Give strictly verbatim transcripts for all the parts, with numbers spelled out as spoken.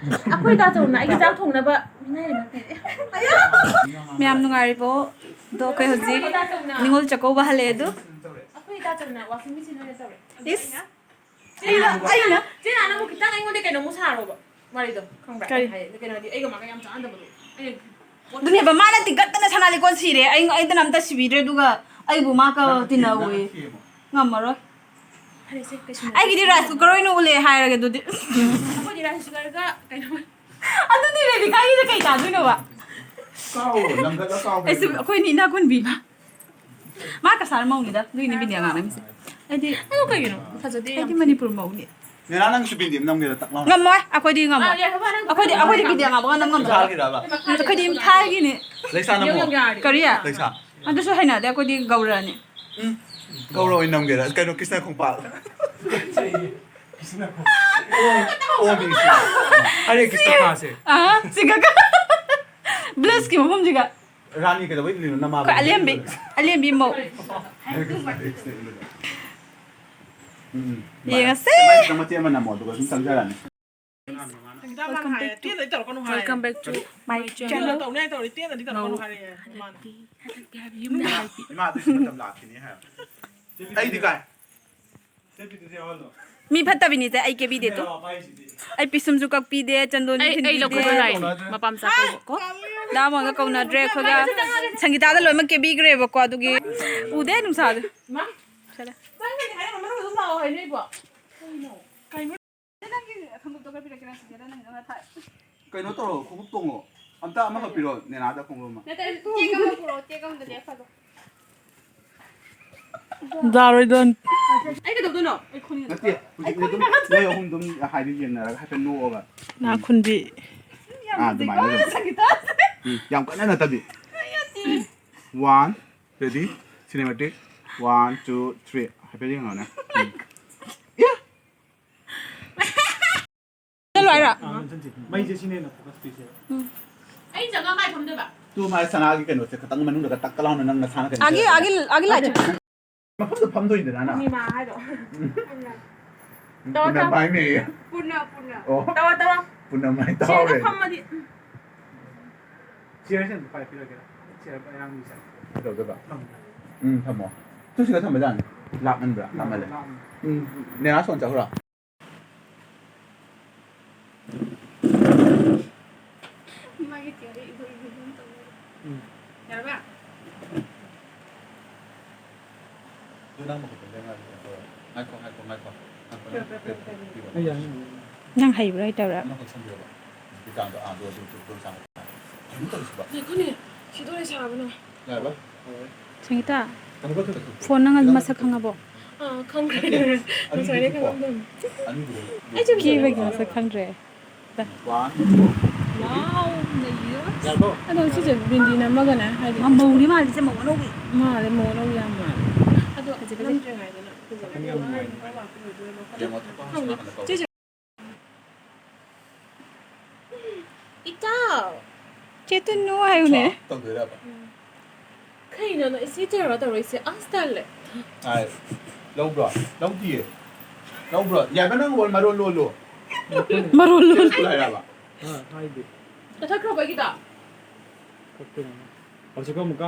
ꯑꯩꯈꯣꯏ ꯇꯥꯆꯧꯅ ꯑꯩꯒꯤ ꯆꯥꯛ ꯊꯣꯡꯅꯕ ꯃꯤꯅꯥꯏ ꯑꯃ ꯄꯤꯔꯛꯑꯦ꯫ ꯃꯌꯥꯝ ꯅꯨꯡꯉꯥꯏꯔꯤꯕꯣ? ꯑꯗꯣ ꯑꯩꯈꯣꯏ ꯍꯧꯖꯤꯛ ꯑꯩꯈꯣꯏ ꯇꯥꯆꯧꯅ ꯅꯤꯉꯣꯜ ꯆꯥꯛꯀꯧꯕ ꯍꯜꯂꯛꯑꯦ ꯑꯗꯨ꯫ ꯑꯩꯈꯣꯏ ꯇꯥꯆꯧꯅ washing machine ꯑꯣꯏꯅ ꯇꯧꯔꯦ꯫ ꯏꯁ꯫ ꯑꯩꯅ, ꯑꯩꯅ꯫ ꯆꯦ ꯅꯥꯅ ꯑꯃꯨꯛ ꯈꯤꯇꯪ ꯑꯩꯉꯣꯟꯗ ꯀꯩꯅꯣꯃꯨꯛ ꯁꯥꯔꯣꯕ꯫ ꯋꯥꯔꯤꯗꯣ ꯈꯪꯕ꯭ꯔꯥ? ꯀꯔꯤ? ꯑꯩ ꯍꯥꯏ-, ꯀꯩꯅꯣꯗꯤ ꯑꯩꯒ ꯃꯥꯒ ꯌꯥꯝ ꯆꯥꯟꯅꯗꯕꯗꯣ꯫ ꯑꯩꯅ ꯑꯗꯨꯅꯦꯕ, ꯃꯥꯅ ꯇꯤꯡꯀꯠꯇꯅ ꯁꯅꯥ ꯂꯤꯀꯣꯟ ꯁꯤꯔꯦ꯫ ꯑꯩ, ꯑꯩꯗꯅ ꯑꯝꯇ ꯁꯤꯕꯤꯗ꯭ꯔꯦ, ꯑꯗꯨꯒ ꯑꯩꯕꯨ ꯃꯥꯒ ꯇꯤꯟꯅꯧꯋꯦ꯫ ꯉꯝꯃꯔꯣꯏ꯫ ꯐꯔꯦꯁꯦ, ꯀꯩꯁꯨ ꯅꯠꯇꯦ꯫ ꯑꯩꯒꯤꯗꯤ rice cooker ꯑꯣꯏꯅ ꯎꯠꯂꯦ ꯍꯥꯏꯔꯒꯦ ꯑꯗꯨꯗꯤ꯫ ꯑꯩꯈꯣꯏꯗꯤ rice cookerꯒ ꯀꯩꯅꯣ꯫ ꯑꯗꯨꯗꯤ ꯔꯦꯕꯤꯀꯥꯒꯤꯗ ꯀꯩ ꯆꯥꯗꯣꯏꯅꯣꯕ? ꯀꯥꯎꯔꯣ, ꯂꯪꯈꯠꯂ ꯀꯥꯎꯈ꯭ꯔꯦ꯫ ꯑꯩꯁꯨ, ꯑꯩꯈꯣꯏꯅꯤ ꯏꯅꯥꯛ ꯈꯨꯟꯕꯤ꯫ ꯃꯥ ꯀꯁꯥꯔ ꯃꯧꯅꯤꯗ, ꯑꯗꯨꯒꯤꯅꯦ ꯕꯤꯅꯤꯌꯥ ꯉꯥꯡꯅꯩꯁꯦ꯫ ꯑꯩꯗꯤ, ꯑꯗꯣ ꯀꯩꯒꯤꯅꯣ? ꯐꯖꯗꯦ ꯌꯥꯝ꯫ ꯑꯩꯗꯤ ꯃꯅꯤꯄꯨꯔ ꯃꯧꯅꯤ꯫ ꯅꯦꯅꯥ, ꯅꯪꯁꯨ ꯕꯤꯟꯗꯤ ꯑꯃ ꯅꯝꯒꯦꯔꯥ, ꯇꯛ ꯂꯥꯎꯅ? ꯉꯝꯃꯣꯏ, ꯑꯩꯈꯣꯏꯗꯤ ꯉꯝꯃꯣꯏ꯫ ꯑꯥ, ꯌꯥꯏ, ꯍꯣꯏ, ꯅꯪ ꯑꯩꯈꯣꯏꯗꯤ, ꯑꯩꯈꯣꯏꯗꯤ ꯕꯤꯅꯤꯌꯥ ꯉꯥꯡꯕ ꯉꯝ ꯉꯝꯖꯔꯣꯏ꯫ ꯏꯝꯐꯥꯜꯒꯤꯔꯕ? ꯑꯩꯈꯣꯏꯗꯤ ꯏꯝꯐꯥꯜꯒꯤꯅꯤ꯫ ꯂꯩꯁꯥ ꯅꯝꯃꯣ꯫ ꯀꯔꯤ? ꯂꯩꯁꯥ꯫ ꯑꯗꯨꯁꯨ ꯍꯩꯅꯗꯦ, ꯑꯩꯈꯣꯏꯗꯤ ꯒꯧꯔꯅꯤ꯫ ꯎꯝ꯫ ꯒꯧꯔ ꯑꯣꯏꯅ ꯅꯝꯒꯦꯔꯥ? ꯀꯩꯅꯣ, ꯀ꯭ꯔꯤꯁꯅ ꯈꯣꯡꯄꯥꯜ꯫ ꯑꯣ, ꯃꯤꯡꯁꯤ꯫ ꯍꯔꯦ ꯀ꯭ꯔꯤꯁꯅ ꯀꯥꯁꯦ꯫ ꯑꯥ, ꯁꯤꯒ ꯀ-, ꯕ꯭ꯂꯦꯁꯀꯤ ꯃꯐꯝꯁꯤꯒ꯫ ꯔꯥꯅꯤ ꯀꯩꯗꯧꯕꯩ ꯏꯜꯂꯤꯅꯣ ꯅꯃꯥ? ꯑꯩꯈꯣꯏ ꯑꯂꯦꯝꯕꯤ, ꯑꯂꯦꯝꯕꯤ ꯃꯧ꯫ ꯎꯝ, ꯎꯝ꯫ ꯌꯦꯡꯉꯁꯦ꯫ ꯃꯆꯦꯠ ꯑꯃ ꯅꯝꯃꯣ, ꯑꯗꯨꯒ ꯑꯗꯨꯝ ꯆꯪꯖꯔꯅꯤ꯫ Welcome back to, welcome back to my channel. ꯇꯧꯅꯤ ꯍꯥꯏ ꯇꯧꯔꯤ, ꯇꯦꯟꯅꯗꯤ ꯇꯧꯔꯛꯀꯅꯨ ꯍꯥꯏꯔꯛꯑꯦ ꯃꯥꯅ꯫ ꯍꯜꯂꯛꯄꯤ, ꯍꯜꯂꯛꯄꯤ ꯍꯥꯏꯕ, ꯌꯨꯝꯗ ꯍꯜꯂꯛꯄꯤ꯫ ꯏꯃꯥ ꯑꯗꯨꯏꯁꯨ ꯃꯇꯝ ꯂꯥꯛꯈꯤꯅꯤ ꯍꯥꯏꯕ꯫ ꯑꯩꯗꯤ ꯀꯥꯏ? ꯃꯤ ꯐꯠꯇꯕꯤꯅꯤꯁꯦ, ꯑꯩ ꯀꯦꯕꯤꯗꯦ ꯇꯨ꯫ ꯑꯩ ꯄꯤꯁꯨꯝꯁꯨ ꯀꯛꯄꯤꯗꯦ, ꯆꯟꯗꯣꯟꯁꯨ ꯑꯩ, ꯑꯩ ꯊꯤꯟꯕꯤꯗꯦ꯫ ꯂꯧꯈꯠꯄ ꯂꯥꯛꯏꯅꯦ, ꯃꯄꯥ ꯃꯆꯥ ꯀꯧꯕ ꯀꯣ꯫ ꯗꯥꯃꯣꯟꯒ ꯀꯧꯅꯗ꯭ꯔꯦ, ꯑꯩꯈꯣꯏꯒ ꯁꯪꯒꯤꯇꯥꯗ ꯂꯣꯏꯅꯃꯛ ꯀꯦꯕꯤꯈ꯭ꯔꯦꯕꯀꯣ, ꯑꯗꯨꯒꯤ ꯎꯗꯦ ꯅꯨꯡꯁꯥꯗ꯫ ꯃꯥ, ꯁꯤꯗ꯫ ꯅꯪꯒꯤꯗꯤ ꯍꯥꯏꯔꯝꯃꯅꯨ, ꯑꯗꯨꯝ ꯂꯥꯛꯑꯣ ꯍꯥꯏꯅꯩꯕꯣ꯫ ꯀꯩꯅꯣ? ꯅꯪꯒꯤ ꯈꯣꯡꯎꯞꯇꯣ ꯈꯔ ꯄꯤꯔꯛꯀꯦꯔꯥ, ꯁꯤꯗ ꯅꯪꯒꯤ ꯑꯃ ꯊꯥꯏ꯫ ꯀꯩꯅꯣ ꯇꯧꯔꯣ, ꯈꯣꯡꯎꯞ ꯇꯣꯡꯉꯣ꯫ ꯑꯝꯇ ꯑꯃꯈꯛ ꯄꯤꯔꯣ, ꯅꯦꯅꯥꯗ ꯈꯣꯡꯎꯞ ꯑꯃ꯫ ꯅꯠꯇꯦ, ꯇꯦꯛ ꯑꯃ ꯄꯨꯔꯛꯑꯣ, ꯇꯦꯛ ꯑꯃꯗ ꯂꯦꯞꯍꯜꯂꯣ꯫ ꯌꯥꯔꯣꯏꯗ꯫ ꯑꯩ ꯀꯩꯗꯧꯗꯣꯏꯅꯣ? ꯑꯩ ꯈꯨꯅꯤꯡ ꯅꯠꯇꯦ, ꯍꯧꯖꯤꯛꯇꯤ ꯑꯗꯨꯝ ꯅꯣꯏ ꯑꯍꯨꯝ ꯑꯗꯨꯝ ꯍꯥꯏꯗꯤ ꯌꯦꯡꯅꯔꯒ ꯍꯥꯏꯐꯦꯠ ꯅꯣꯛꯑꯒ꯫ ꯅꯥꯈꯨꯟꯕꯤ꯫ ꯌꯥꯝ ꯑꯥ, ꯑꯗꯨꯃꯥꯏꯅ ꯐꯖꯩꯀꯣ, ꯑꯗꯨꯝ꯫ ꯁꯪꯒꯤꯇꯥ꯫ ꯎꯝ, ꯌꯥꯝ ꯀꯟꯅ ꯅꯠꯇꯕꯤ꯫ ꯑꯩ ꯌꯥꯗꯦ꯫ One, ready, cinematic, one, two, three, ꯍꯥꯏꯐꯦꯠ ꯌꯦꯡꯉꯣꯅꯦ꯫ ꯎꯝ꯫ ꯆꯠꯂꯣ ꯍꯥꯏꯔꯣ? ꯑꯥ, ꯂꯣꯟꯁꯤꯟꯁꯤ꯫ ꯃꯩꯁꯦ ꯁꯤꯅ ꯍꯦꯟꯅ focus ꯄꯤꯁꯦ꯫ ꯎꯝ꯫ ꯑꯩ ꯆꯪꯉ ꯀꯥꯏ ꯐꯝꯗꯣꯏꯕ? ꯇꯨ ꯃꯥꯏ ꯁꯅꯥꯒꯤ ꯀꯩꯅꯣꯁꯦ ꯈꯤꯇꯪ ꯃꯅꯨꯡꯗꯒ ꯇꯛꯀ ꯂꯥꯎꯅ ꯅꯪ ꯅꯁꯥꯅ ꯀꯩꯅꯣ ꯑꯥꯒꯤ, ꯇꯧꯔꯒ꯫ ꯑꯥꯒꯤ, ꯑꯥꯒꯤ ꯂꯥꯏꯠꯁꯦ꯫ ꯃꯐꯝꯗ ꯐꯝꯗꯣꯏꯅꯤꯗꯅ ꯅꯪ꯫ ꯄꯨꯔꯅꯤꯃꯥ ꯍꯥꯏꯗꯣ꯫ ꯎꯝ꯫ ꯇꯧꯔꯣ, ꯄꯨꯟꯅ ꯇꯧꯔꯣ꯫ ꯃꯥꯏ ꯃꯩꯌꯦ꯫ ꯄꯨꯟꯅ, ꯄꯨꯟꯅ꯫ ꯑꯣ꯫ ꯇꯧꯔꯣ, ꯇꯧꯔꯣ꯫ ꯄꯨꯟꯅ ꯃꯥꯏ ꯁꯤꯗ ꯇꯧꯔꯦ꯫ ꯐꯝꯃꯗꯤ, ꯎꯝ꯫ ꯆꯤꯌꯔꯁꯦ ꯑꯝꯇ ꯄꯥꯏꯄꯤꯔꯒꯦꯔꯥ? ꯆꯤꯌꯔ ꯑꯌꯥꯡꯕꯤꯁꯦ꯫ ꯀꯩꯗꯧꯗꯣꯏꯕ? ꯊꯝꯃꯣ꯫ ꯎꯝ, ꯊꯝꯃꯣ꯫ ꯇꯨ ꯁꯤꯗ ꯊꯝꯕ ꯌꯥꯅꯤ꯫ ꯂꯥꯞꯃꯟꯕ꯭ꯔꯥ? ꯂꯥꯞꯃꯜꯂꯦ꯫ ꯂꯥꯞꯃꯜꯂꯦ꯫ ꯎꯝ, ꯅꯦꯍꯥ ꯁꯣꯟ ꯆꯠꯈ꯭ꯔꯣ꯫ ꯃꯥꯒꯤ ꯆꯤꯌꯔꯗ ꯏꯕꯣꯛ ꯏꯕꯣꯛ ꯑꯗꯨꯝ ꯇꯧ ꯂꯩꯔꯦ꯫ ꯎꯝ꯫ ꯌꯥꯔꯕ? ꯑꯗꯨ ꯅꯪ ꯃꯈꯨꯠꯇ ꯂꯦꯡꯉꯛꯑꯗꯤ ꯀꯩꯅꯣ ꯇꯧꯔꯣꯏ꯫ ꯉꯥꯏꯈꯣ, ꯉꯥꯏꯈꯣ, ꯉꯥꯏꯈꯣ꯫ ꯉꯥꯏꯈꯣ, ꯅꯪ ꯄꯤꯔꯣ, ꯄꯤꯔꯣ, ꯄꯤꯔꯣ꯫ ꯑꯩ ꯌꯥꯅꯤ꯫ ꯅꯪ ꯍꯩꯕ꯭ꯔꯥ ꯍꯩꯇꯕ꯭ꯔꯥ? ꯅꯪ ꯈꯨꯠ ꯁꯝꯕꯤꯔꯣꯕ꯫ ꯍꯧꯖꯤꯛꯀꯤ ꯆꯥꯡꯗꯣ, ꯑꯥ, ꯑꯗꯨ, ꯑꯗꯨ, ꯑꯗꯨ, ꯑꯗꯨ ꯆꯥꯡꯗꯣ꯫ ꯀꯩꯅꯣ ꯇꯧꯔꯤꯁꯤꯕꯣ? ꯉꯥꯏꯈꯣꯅꯦ, ꯁꯤ ꯂꯣꯏꯔꯦ ꯁꯥꯕꯅ꯫ ꯌꯥꯔꯕ? ꯁꯪꯒꯤꯇꯥ, ꯀꯩꯅꯣ ꯇꯧ-, ꯐꯣꯟ ꯅꯪ ꯈꯤꯇꯪ ꯃꯁꯛ ꯈꯪꯉꯕꯣ? ꯑꯥ, ꯈꯪꯈ꯭ꯔꯦ꯫ ꯅꯠꯇꯦ, ꯉꯁꯥꯏꯗꯩ ꯑꯅꯤꯗꯨꯗꯤꯀꯣ, ꯈꯪꯉꯝꯗꯕꯅꯤ꯫ ꯑꯅꯤꯗꯨꯗꯤ ꯑꯩ ꯆꯨꯝ ꯀꯦꯕꯒꯤ ꯃꯁꯛ ꯈꯪꯗ꯭ꯔꯦ꯫ One, two, three. Wow, ꯅꯩꯔꯦ꯫ ꯌꯥꯔꯕꯣ? ꯑꯗꯣ ꯁꯤꯁꯦ ꯕꯤꯟꯗꯤ ꯅꯝꯃꯒꯅꯦ, ꯍꯥꯏꯗꯤ ꯃꯥ ꯃꯧꯗꯤ ꯃꯥꯜꯂꯤ, ꯁꯦ ꯃꯧ ꯑꯅꯧꯕꯤ꯫ ꯃꯥꯜꯂꯦ, ꯃꯧ ꯑꯅꯧꯕꯤ ꯌꯥꯝ ꯃꯥꯜꯂꯦ꯫ ꯑꯗꯣ ꯐꯖꯩ, ꯐꯖꯩ꯫ ꯅꯝꯗ꯭ꯔꯤꯉꯩꯗꯅ ꯐꯖꯕ ꯌꯥꯝ ꯅꯨꯡꯉꯥꯏ꯫ ꯌꯦꯡꯉꯣ, ꯊꯣꯛꯄ ꯈꯪꯗꯦ꯫ ꯍꯧꯖꯤꯛ ꯃꯥ ꯍꯜꯂꯛꯄ꯫ ꯆꯦ, ꯆꯦ꯫ ꯏꯇꯥꯎ! ꯆꯦ ꯇꯨꯅꯨ ꯍꯥꯏꯌꯨꯅꯦ꯫ ꯆꯥ ꯇꯧꯗꯣꯏꯔꯕ? ꯎꯝ꯫ ꯀꯩꯅꯣ ꯅꯪ ꯏꯁꯩ ꯇꯧꯔ ꯇꯧꯔꯛꯏꯁꯦ? ꯑꯁ, ꯇꯜꯂꯦ꯫ ꯍꯥꯏ, ꯂꯧꯕ꯭ꯔꯣ? ꯂꯧꯗꯤꯌꯦ꯫ ꯂꯧꯕ꯭ꯔꯣ? ꯌꯥꯏꯃ, ꯅꯪ ꯋꯥ-, ꯃꯔꯣꯜ ꯂꯣꯜꯂꯣ꯫ ꯃꯔꯣꯜ ꯂꯣꯜꯂꯣ꯫ ꯂꯣꯜꯂꯣ ꯍꯥꯏꯔꯕ? ꯑ, ꯍꯥꯏꯗꯦ꯫ ꯀꯛꯊꯠꯈ꯭ꯔꯕ ꯑꯩꯒꯤꯗꯣ? ꯀꯛꯇꯦ ꯃꯥꯃ꯫ ꯍꯧꯖꯤꯛꯀ ꯑꯃꯨꯛꯀ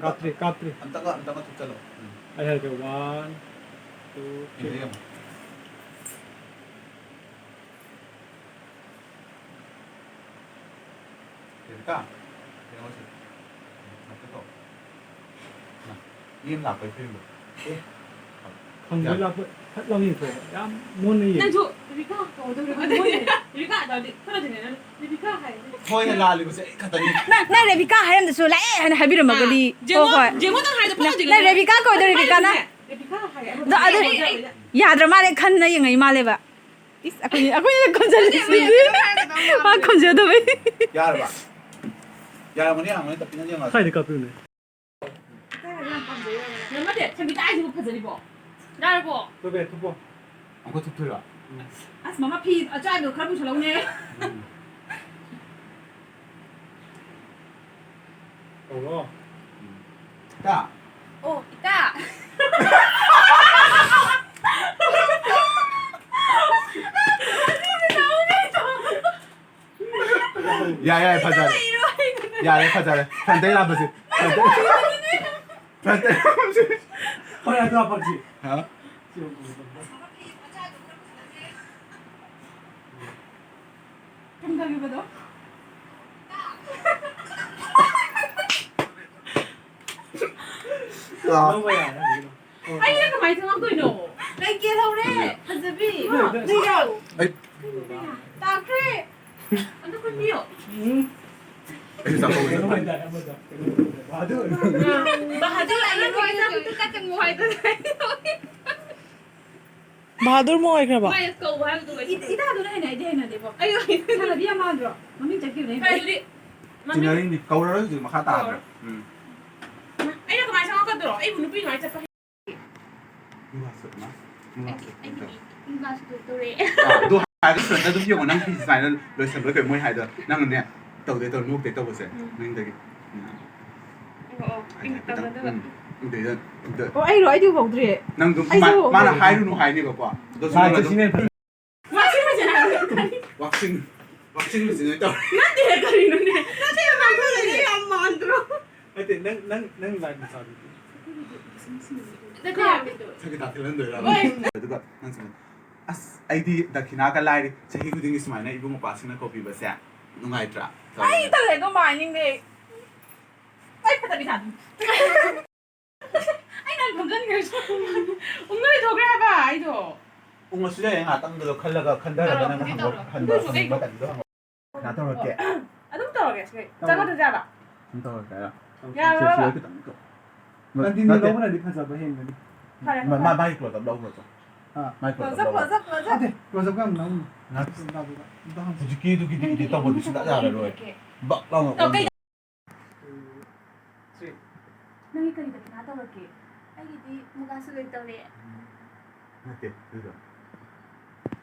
ꯀꯥꯞꯇ꯭ꯔꯤ, ꯀꯥꯞꯇ꯭ꯔꯤ꯫ ꯑꯝꯇꯒ, ꯑꯝꯇꯒ ꯊꯨꯞꯆꯜꯂꯣ꯫ ꯎꯝ꯫ ꯑꯩ ꯍꯥꯏꯔꯛꯀꯦ, one, two, three꯫ ꯌꯦꯡꯒꯦ, ꯌꯦꯡꯉꯣ꯫ ꯔꯦꯕꯤꯀꯥ, ꯌꯦꯡꯉꯣ ꯁꯤ꯫ ꯃꯊꯛꯇꯣ꯫ ꯃꯤ ꯑꯃ ꯂꯥꯛꯄꯩ ꯐꯤꯕꯝꯗꯣ꯫ ꯑꯦ꯫ ꯈꯪꯕ꯭ꯔꯥ? ꯌꯥꯝ ꯂꯥꯛꯄ ꯐꯠ ꯂꯥꯎ ꯌꯦꯡꯊꯣꯛꯑꯣ꯫ ꯌꯥꯝ ꯃꯨꯟꯅ ꯌꯦꯡꯉꯣ꯫ ꯅꯪꯁꯨ ꯔꯦꯕꯤꯀꯥ ꯀꯧꯗꯧꯔꯦ꯫ ꯔꯦꯕꯤꯀꯥ ꯍꯥꯏꯗꯤ ꯈꯔꯗꯤꯅꯦ ꯅꯪ ꯔꯦꯕꯤꯀꯥ ꯍꯥꯏ꯫ ꯍꯣꯏꯅ ꯂꯥꯜꯂꯤꯕꯁꯦ ꯑꯩ ꯈꯛꯇꯅꯤ꯫ ꯅꯪ, ꯅꯪ ꯔꯦꯕꯤꯀꯥ ꯍꯥꯏꯔꯝꯗꯁꯨ ꯂꯥꯛꯑꯦ ꯍꯥꯏꯅ ꯍꯥꯏꯕꯤꯔꯝꯃꯒꯗꯤ꯫ ꯑꯥ, ꯖꯦꯡꯉꯣ, ꯍꯣꯏ, ꯍꯣꯏ꯫ ꯖꯦꯡꯉꯣ ꯅꯪ ꯍꯥꯏꯗꯣ ꯅꯪ, ꯐꯠꯇ꯭ꯔꯤꯉꯩꯗ ꯅꯪ ꯔꯦꯕꯤꯀꯥ ꯀꯧꯗꯣꯏ ꯔꯦꯕꯤꯀꯥꯅ꯫ ꯔꯦꯕꯤꯀꯥ ꯍꯥꯏ꯫ ꯑꯗꯣ, ꯑꯗꯨ ꯑꯩ, ꯑꯩ, ꯑꯩ, ꯌꯥꯗ꯭ꯔ ꯃꯥꯜꯂꯦ ꯈꯟꯅ ꯌꯦꯡꯉꯛꯏ ꯃꯥꯜꯂꯦꯕ꯫ ꯏꯁ, ꯑꯩꯈꯣꯏꯅ, ꯑꯩꯈꯣꯏꯅ ꯈꯨꯝꯖꯜꯂꯤꯁꯤꯗꯤ꯫ ꯃꯥ ꯈꯨꯝꯖꯗꯕꯩ꯫ ꯌꯥꯔꯕ? ꯌꯥꯔꯝꯒꯅꯤ, ꯌꯥꯔꯝꯒꯅꯤ, ꯇꯞꯄꯤ ꯅꯪ ꯌꯦꯡꯉꯣ꯫ ꯁ꯭ꯋꯥꯏꯗ ꯀꯥꯞꯄꯤꯌꯨꯅꯦ꯫ ꯅꯠꯇꯦ, ꯁꯪꯒꯤꯇꯥ ꯍꯥꯏꯁꯤꯕꯨ ꯐꯖꯔꯤꯕꯣ? ꯌꯥꯔꯕꯣ? ꯊꯨꯞꯄꯦ, ꯊꯨꯞꯄꯣ꯫ ꯑꯃꯨꯛꯀ ꯊꯨꯞꯇꯣꯏꯔꯣ? ꯎꯝ꯫ ꯑꯁ, ꯃꯃꯥ ꯐꯤ ꯑꯆꯥꯕꯗꯣ ꯈꯔ ꯄꯨꯁꯜꯂꯛꯎꯅꯦ꯫ ꯎꯝ꯫ ꯀꯧꯔꯣ? ꯎꯝ꯫ ꯏꯇꯥ꯫ ꯑꯣ, ꯏꯇꯥ꯫ ꯌꯥꯔꯦ, ꯌꯥꯔꯦ, ꯐꯖꯔꯦ꯫ ꯌꯥꯔꯦ, ꯐꯖꯔꯦ꯫ ꯐ꯭ꯔꯟꯇꯩ ꯂꯥꯛꯄꯁꯦ꯫ ꯐ꯭ꯔꯟꯇꯩ, ꯐ꯭ꯔꯟꯇꯩ ꯂꯥꯛꯄꯁꯦ꯫ ꯍꯣꯏ, ꯑꯗꯨ ꯍꯥꯞꯄꯛꯁꯤ꯫ ꯍꯥ? ꯀꯝꯗꯧꯔꯤꯕꯗꯣ? ꯑꯩꯅ ꯀꯃꯥꯏꯅ ꯆꯪꯉꯛꯇꯣꯏꯅꯣ? ꯂꯩ ꯀꯦꯜꯍꯧꯔꯦ, ꯐꯖꯕꯤ꯫ ꯂꯩꯔꯥꯎ꯫ ꯑꯩ ꯇꯥꯈ꯭ꯔꯦ꯫ ꯑꯗꯨ ꯈꯨꯟꯕꯤꯌꯣ꯫ ꯑꯩꯁꯨ ꯆꯥꯛꯀꯧꯕ ꯆꯠꯄꯅꯤ꯫ ꯕꯍꯥꯗꯨꯔ ꯑꯩꯅ ꯂꯣꯏꯅ ꯀꯛꯀꯅꯨ ꯍꯥꯏꯗꯅ꯫ ꯕꯍꯥꯗꯨꯔ ꯑꯃ ꯑꯣꯏꯈ꯭ꯔꯕꯣ? ꯃꯥꯏ ꯀꯧꯕ ꯍꯥꯏꯕꯗꯨ ꯏ-, ꯏꯇꯥꯗꯨꯅ ꯍꯦꯟꯅ ꯑꯩꯗꯤ ꯍꯩꯅꯗꯦꯕꯣ꯫ ꯑꯩ ꯁꯥꯟꯅꯕꯤ ꯌꯥꯝ ꯃꯥꯟꯗ꯭ꯔꯣ? ꯃꯃꯤꯡ ꯆꯠꯈꯤꯕꯅꯦ꯫ ꯀꯩꯅꯣꯗꯤ, ꯃꯃꯤꯡ ꯇꯤꯟꯅꯔꯤꯅꯤ, ꯀꯧꯔꯔꯣꯏ ꯍꯧꯖꯤꯛ, ꯃꯈꯥ ꯇꯥꯗ꯭ꯔꯦ꯫ ꯀꯧꯔꯔꯣꯏ꯫ ꯎꯝ꯫ ꯑꯩꯅ ꯀꯃꯥꯏꯅ ꯆꯪꯉꯛꯀꯗ꯭ꯔꯣ? ꯑꯩꯕꯨ ꯅꯨꯄꯤ ꯑꯗꯨꯃꯥꯏꯅ ꯆꯠꯄ ꯍꯩ-, ꯏꯃꯥ ꯁꯨꯠ, ꯏꯃꯥ, ꯏꯃꯥ ꯁꯨꯠ, ꯑꯩꯒꯤ ꯏꯃꯥ ꯁꯨꯠ ꯇꯧꯔꯦ꯫ ꯑꯥ, ꯑꯗꯨ ꯍꯥꯏꯔꯒ ꯁꯨꯠꯇ ꯑꯗꯨꯝ ꯌꯦꯡꯉꯣ, ꯅꯪ ꯐꯤ ꯁꯨꯃꯥꯏꯅ ꯂꯣꯏꯁꯟꯕ ꯀꯩ ꯃꯣꯏ ꯍꯥꯏꯗꯣ, ꯅꯪꯅꯦ ꯇꯧꯗꯦ ꯇꯧ, ꯅꯣꯛꯇꯦ ꯇꯧꯕꯁꯦ, ꯎꯝ꯫ ꯃꯅꯤꯡꯗꯒꯤ꯫ ꯎꯝ꯫ ꯑꯣ, ꯑꯣ, ꯍꯥꯏꯗꯤ ꯏꯪ ꯈꯤꯇꯪ, ꯇꯞꯅ ꯑꯗꯨꯒ꯫ ꯎꯝ, ꯎꯝ, ꯇꯧꯗꯦ, ꯇꯧꯗꯦ꯫ ꯑꯣ, ꯑꯩꯔꯣ? ꯑꯩꯗꯤ ꯎꯍꯧꯗ꯭ꯔꯦ꯫ ꯅꯪ ꯑꯗꯨꯝ ꯑꯩꯁꯨ ꯃꯥ-, ꯃꯥꯅ ꯎꯍꯧꯗ꯭ꯔꯦ꯫ ꯍꯥꯏꯔꯨꯅꯨ ꯍꯥꯏꯅꯦꯕꯀꯣ꯫ ꯑꯗꯣ ꯁꯨꯝ ꯃꯥ ꯅꯪ ꯑꯗꯨꯝ ꯖꯦꯁꯃꯤꯟ ꯐꯖ- ꯋꯥꯁꯤꯡ ꯃꯦꯆꯤꯟ ꯍꯥꯏꯕ ꯀꯔꯤ? ꯋꯥꯁꯤꯡ, ꯋꯥꯁꯤꯡ ꯃꯦꯆꯤꯟ ꯑꯣꯏꯅ ꯇꯧꯔꯦ꯫ ꯅꯠꯇꯦ, ꯀꯔꯤꯅꯣꯅꯦ? ꯅꯠꯇꯦ, ꯌꯥꯝ ꯃꯥꯟꯗ꯭ꯔꯣ? ꯅꯠꯇꯦ, ꯅꯪ, ꯅꯪ, ꯅꯪ ꯂꯥꯏ ꯃꯆꯥꯗꯨꯗꯤ꯫ ꯅꯠꯇꯦ, ꯌꯥꯝ ꯃꯥꯟꯗ꯭ꯔꯣ? ꯁꯪꯒꯤꯇꯥ ꯊꯤꯜꯍꯟꯗꯣꯏꯔꯕ? ꯍꯣꯏ꯫ ꯑꯗꯨꯒ ꯅꯪ ꯁꯨꯃꯥꯏꯅ, "ꯑꯁ, ꯑꯩꯗꯤ ꯗꯈꯤꯅꯥꯒ ꯂꯥꯏꯔꯤ, ꯆꯍꯤ ꯈꯨꯗꯤꯡꯒꯤ ꯁꯨꯃꯥꯏꯅ ꯏꯕꯨꯡ ꯃꯧꯄ꯭ꯋꯥꯁꯤꯡꯅ ꯀꯧꯕꯤꯕꯁꯦ ꯅꯨꯡꯉꯥꯏꯇ꯭ꯔꯥ?" ꯑꯩ ꯇꯜꯂꯦ, ꯑꯗꯨ ꯃꯥꯏꯅꯤꯡꯗꯦ꯫ ꯑꯩ ꯐꯠꯇꯕꯤ ꯁꯥꯗꯣꯏꯅꯤ꯫ ꯑꯩ ꯅꯍꯥꯟ ꯐꯝꯖꯟꯈ꯭ꯔꯁꯨ ꯎꯪꯉ ꯂꯩꯊꯣꯛꯈ꯭ꯔꯦ ꯍꯥꯏꯕ ꯑꯩꯗꯣ꯫ ꯎꯪꯉꯁꯨ ꯌꯥꯏ, ꯉꯥꯛꯇꯪꯗꯨꯗ ꯈꯜꯂꯒ, ꯈꯟꯊꯔꯒ ꯇꯧꯔꯣ, ꯅꯪꯅ ꯍꯧꯖꯤꯛ ꯍꯪꯕ-, ꯇꯧꯔꯣ꯫ ꯍꯪꯕ-, ꯑꯗꯨꯁꯨ ꯍꯪꯅꯤꯡꯕ ꯑꯩ ꯃꯇꯝꯗꯨꯗ ꯍꯪꯉꯣ꯫ ꯀꯩꯅꯣ ꯇꯧꯔꯛꯀꯦ꯫ ꯑꯗꯨꯝ ꯇꯧꯔꯒꯦ, ꯁꯤ ꯇꯧꯔꯣ꯫ ꯆꯪꯉꯛꯇ꯭ꯔꯁꯨ ꯌꯥꯕ? ꯑꯗꯨꯝ ꯇꯧꯔꯛꯀꯦ, ꯌꯥꯔꯣ? ꯌꯥꯔꯕ? ꯁꯤ, ꯁꯤ ꯈꯤꯇꯪ ꯇꯧ-, ꯀꯟꯇꯤꯅ꯭ꯌꯨ ꯅꯠꯇꯦ꯫ ꯂꯧꯕꯅꯗꯤ ꯐꯖꯕ ꯍꯦꯟꯒꯅꯤ꯫ ꯐꯔꯦ, ꯃ-, ꯐꯔꯦ꯫ ꯃ-, ꯃꯥꯏ ꯀ꯭ꯂꯣꯖ ꯑꯞ ꯂꯧꯈ꯭ꯔꯣ ꯆꯣ꯫ ꯍꯥ? ꯃꯥꯏ ꯀ꯭ꯂꯣꯖ ꯑꯞ ꯀ꯭ꯂꯣꯖ ꯑꯞ, ꯂꯧꯈ꯭ꯔꯣ꯫ Close up. ꯅꯠꯇꯦ, ꯀ꯭ꯂꯣꯖ ꯑꯞ ꯌꯥꯝ ꯂꯧꯅꯨ꯫ ꯅꯠꯇꯦ꯫ ꯁꯨꯝ ꯇꯥꯕꯤꯕ꯫ ꯑꯝꯇ ꯍꯪꯁꯤ꯫ ꯍꯧꯖꯤꯛꯀꯤꯗꯨꯒꯤꯗꯤ ꯏꯗꯤꯠ ꯇꯧꯕꯗꯤ ꯁꯨꯡꯌꯥ ꯌꯥꯔꯔꯣꯏ꯫ ꯕꯛ ꯂꯥꯎꯅ ꯇꯧ, ꯀꯩ ꯑꯣꯟꯕ꯫ ꯅꯪꯒꯤ ꯀꯔꯤ ꯗꯈꯤꯅꯥ ꯇꯧꯔꯛꯀꯦ? ꯑꯩꯒꯤꯗꯤ ꯃꯨꯒꯥꯁꯨ ꯂꯣꯏ ꯇꯧꯔꯦ꯫ ꯅꯠꯇꯦ, ꯑꯗꯨꯗꯣ꯫